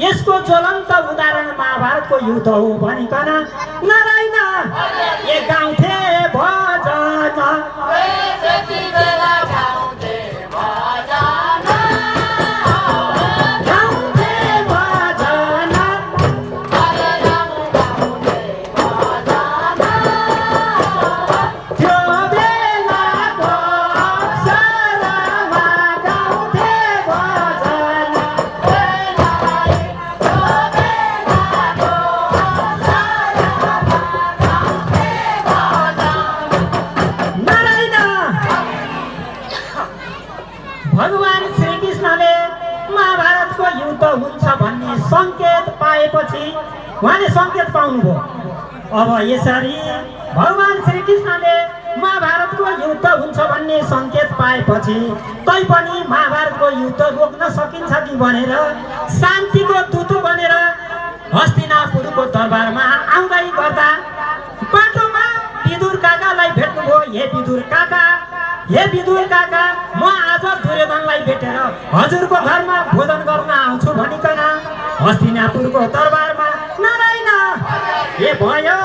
यसको ज्वलन्त उदाहरण महाभारतको युद्ध हो भनिकन नारायण ए गाउँथे भजन भगवान श्रीकृष्णले महाभारतको युद्ध हुन्छ भन्ने संकेत पाएपछि उहाँले संकेत पाउनुभयो। अब यसरी भगवान श्रीकृष्णले महाभारतको युद्ध हुन्छ भन्ने संकेत पाएपछि तैपनि महाभारतको युद्ध रोक्न सकिन्छ कि भनेर शान्तिको दूत बनेर हस्तिनापुरको दरबारमा आउँदै गर्दा बाटोमा विदुर काकालाई भेट्नुभयो। हे विदुर काका म आज दुर्योधनलाई भेटेर हजुरको घरमा भोजन गर्न आउँछु भनिकन हस्तिनापुरको दरबारमा नारायण ए भयो